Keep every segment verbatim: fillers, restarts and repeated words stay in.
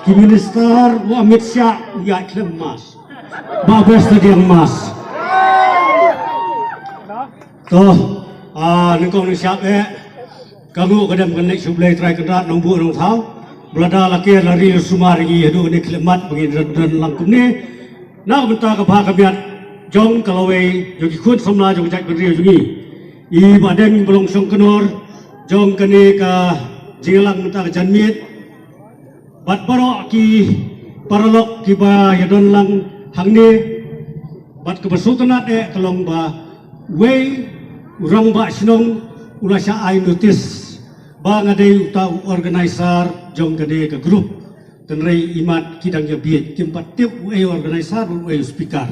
Ki minister u Amit Shah u ïaid khlem mask. Ba best lagi ïa mask. To, ah, nyngkong nyngshap eh. Ka nguh ka dem kan leit sha U Blei Trai Kynrad Nongbuh Nongthaw. Ba lada la ker la ri la sumar ïa ngi haduh kane ka khyllipmat ba ngin don lang kumne. Na ka bynta ka bha ka miat jong ka lawei jong ki khun samla jong ka jaitbynriew jong ngi. I Bah Deng ba long shong kynor jong kane ka jingïalang mynta ka janmiet. Bad baroh ki paralok kiba ïadon lang hangne. Bad kaba sngewtynnat eh ka long ba wei u rangbah shnong u la shah ai notice ba nga dei uta u organizer jong kane ka group. Hynrei imat ki dang ïa bieit, kim pat tip uei u organizer bad uei u speaker.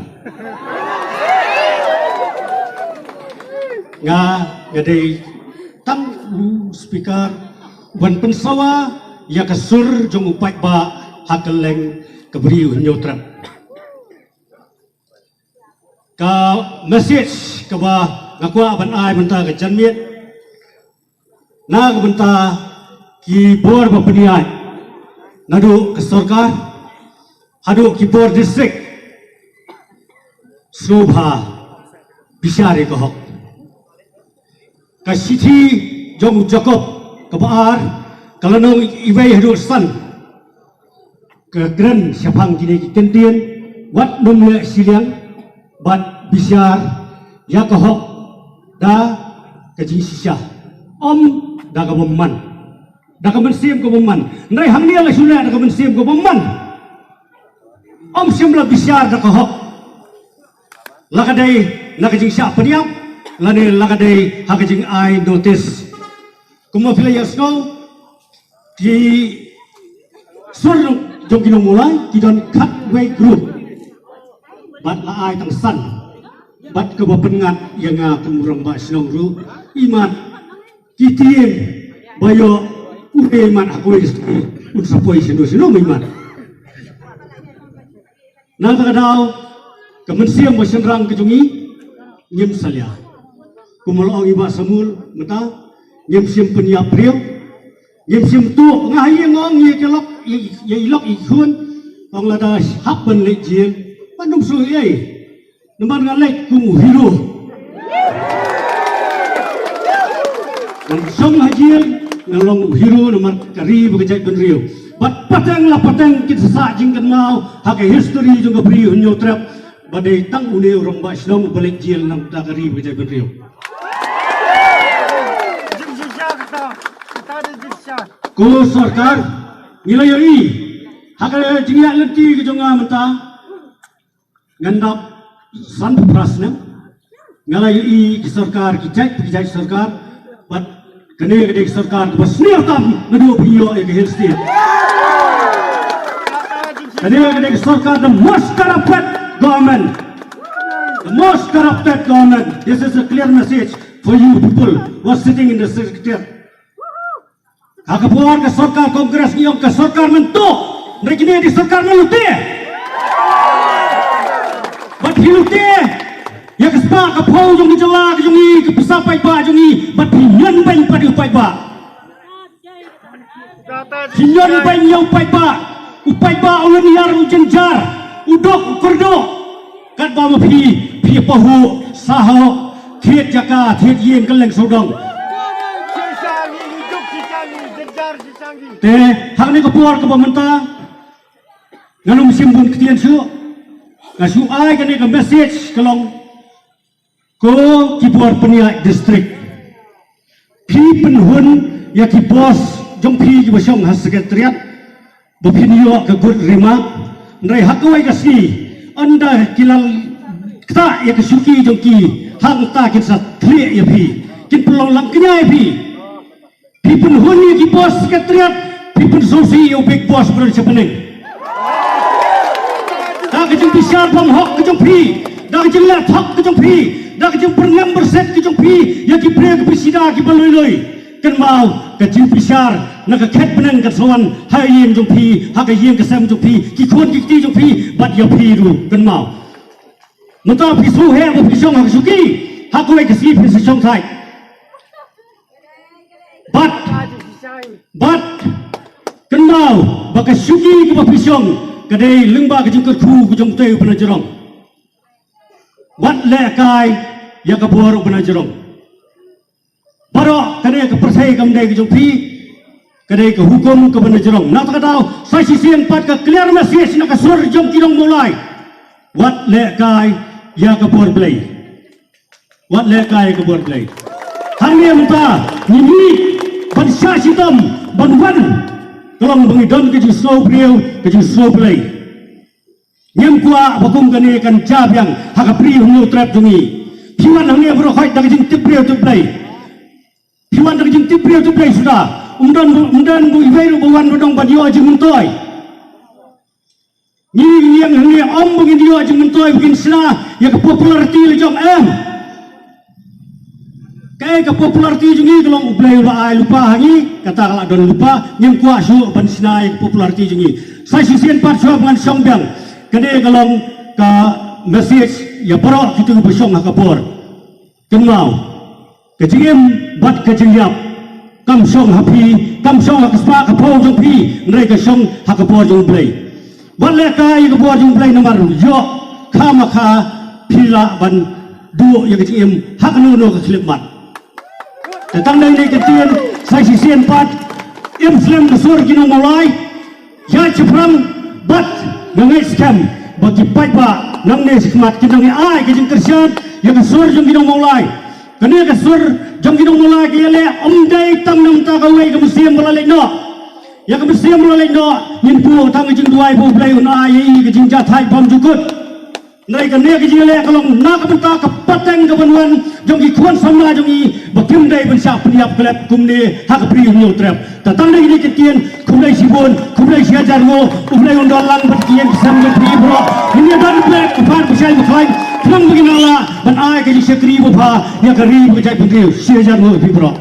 Nga, nga dei tang u speaker ban pynsawa ïa ka sur jong u paidbah ha kylleng ka Bri u Hynñiewtrep. Ka message kaba nga kwah ban ai mynta ka janmiet na ka bynta ki bor ba pynïaid, naduh ka sorkar haduh ki bor district, sngewbha bishar ïa ka hok. Ka shithi jong u Jakob kaba ar ka lynnong iwei haduh san ka kren shaphang kine ki kyntien, wat nym leh shiliang bad bishar ïa ka hok da ka jingshisha, ym da ka bymman, da ka mynsiem ka bymman. Hynrei hangne la shu leh da ka mynsiem ka bymman. Ym shym la bishar da ka hok. La ka dei na ka jingshah pynïap lane la ka dei ha ka jingai notice. Kumba phi la ïohsngew, ki sur jong ki nongmulai ki don khatwei group. Bad la ai tang san. Bad kaba pynngat ïa nga kum u rangbah shnong ruh, imat ki tieng ba ïoh u dei mat ha kawei ka shnong, un sa poi shano shano imat. Na kata ka daw, ka mynsiem ba shynrang ka jong ngi, ngim salia. Kum la ong i Bah Samul mynta, ngim shym pynïap briew, ngim shym tuh. Nga ha ïing nga ong ïa ki lok, ïa, ïa i lok i khun, ong lada hap ban leit jel, ban ym shu ei. Namar nga leit kum u hero. Ngan shong ha jel, ngan long u hero namar ka ri bad ka jaitbynriew. Bad pateng la pateng kin sa sah jingkynmaw ha ka history jong ka Bri u Hynñiewtrep ba dei tang une u rangbah shnong uba leit jel na ka bynta ka ri bad ka jaitbynriew. Ko sorkar, ngi la ïohi ha ka jingïaid lynti ka jong nga mynta. Ngan dap san phra snem. Nga la ïohi ki sorkar, ki jait, ki jait sorkar. Bad kane ka dei ka sorkar kaba sniew tam naduh ba ïoh ïa ka Hill State. Kane ka dei ka sorkar, the most corrupted government. The most corrupted government. This is a clear message for you people who are sitting in the secretariat. Ha ka por ka sorkar Congress ngi ong ka sorkar mynta. Hynrei kine dei sorkar mynlute. Bad phi lute ïa ka spah ka phew jong ka jylla ka jong ngi, ka pisa paidbah jong ngi, bad phi ñion beiñ pat ïa u paidbah. Phi ñion beiñ ïa u paidbah. U paidbah u lynñiar, u jynjar, u duk, u kyrduh. Katba ma phi, phi pahuh, sahoh, thied jaka, thied ïing kylleng sawdong. Te, hangne ka por kaba mynta, ngan ym shim bun ktien shuh, nga shu ai kane ka message ka long, ko ki bor pynïaid district. Phi pynhun ïa ki boss jong phi kiba shong ha secretariat ba phin ïoh ka good remark. Hynrei ha kawei ka sngi, ynda ki la ktah ïa ka shuki jong ki, hangta kin sa thlieh ïa phi, kin pynlong langkñia ïa phi. Phi pynhun ïa ki boss secretariat, phi pynsngewsih ïa u big boss ba don sha bneng. Da ka jingbishar bymhok ka jong phi, da ka jingleh thok ka jong phi, da ka jingpyrngem byrset ka jong phi ïa ki briew ki phi sida kiba lui lui. Kynmaw, ka jingbishar na ka khet bneng kan sa wan ha ïing jong phi, ha ka ïing ka sem jong phi, ki khun ki kti jong phi, bad ïa phi ruh, kynmaw. Mynta phi shu heh ba phi shong ha ka shuki, ha kawei ka sngi phi sa shong thait. Bad, bad, kynmaw, ba ka shuki kaba phi shong ka dei lyngba ka jingkyrkhu ka jong utei u Bah Najrong. Wat lehkai ïa ka bor u Bah Najrong. Baroh kane ka pyrthei kam dei ka jong phi, ka dei ka hukum ka Bah Najrong. Na kata ka daw sa shisien pat ka clear message na ka sur jong ki nong Mawlai. Wat lehkai ïa ka bor Blei. Wat lehkai ïa ka bor Blei. Hangne mynta ngi mih ban shah shitom ban wan, ka long ba ngi don ka jingsngewbriew, ka jingsngewblei. Ngim kwah ba kum kane kan jia biang ha ka Bri Hynñiewtrep jong ngi. Phi wan hangne baroh khoit da ka jingtip briew tip Blei. Phi wan da ka jingtip briew tip Blei suda. Um don, um don ba iwei ruh ba wan ba dang ban ïoh jingmyntoi. Ngi ïeng hangne ym ba ngin ïoh jingmyntoi ba ngin shna ïa ka popularity la jong, em. Kaei ka popularity jong ngi? Ka long U Blei u la ai lypa ha ngi, kata ka la don lypa. Ngim kwah shuh ban shna ïa ka popularity jong ngi. Sa shisien pat shuwa ba ngan shong biang, kane ka long ka message ïa baroh kito kiba shong ha ka bor. Kynmaw, ka jingim bad ka jingïap kam shong ha phi, kam shong ha ka spah ka phew jong phi, hynrei ka shong ha ka bor jong U Blei. Wat lehkai ïa ka bor jong U Blei namar ïoh khamkha phi lah ban duh ïa ka jingim ha kano kano ka khyllipmat. Te tang dei ne ka ktien, sa shisien pat, im slem ka sur ki nong Mawlai. Ïa shaphrang bad nga ngeit skhem ba ki paidbah nangne shakhmat kin nang ai ka jingkyrshan ïa ka sur jong ki nong Mawlai. Kane ka sur jong ki nong Mawlai ka ïaleh ym dei tang na ka bynta kawei ka mynsiem ba la leit noh. Ïa ka mynsiem ba la leit noh ngin buh tang ka jingduwai ba U Blei un ai ïa i ka jingjahthait bymjukut. Hynrei kane ka jingïaleh ka long na ka bynta ka pateng ka ban wan jong ki khun samla jong ngi ba kim dei ban shah pynïap khlem kumne ha ka Bri Hynñiewtrep. Te tang dei kine ki ktien, khublei shibun, khublei shihajar nguh. U Blei un don lang bad ki ïing ki sem jong phi baroh. Ngin ïa don bad ka pan ka shai ba khlaiñ khnang ba ngin nang lah ban ai ka jingshakri ba bha ïa ka ri bad ka jaitbynriew. Shihajar nguh ïa phi baroh.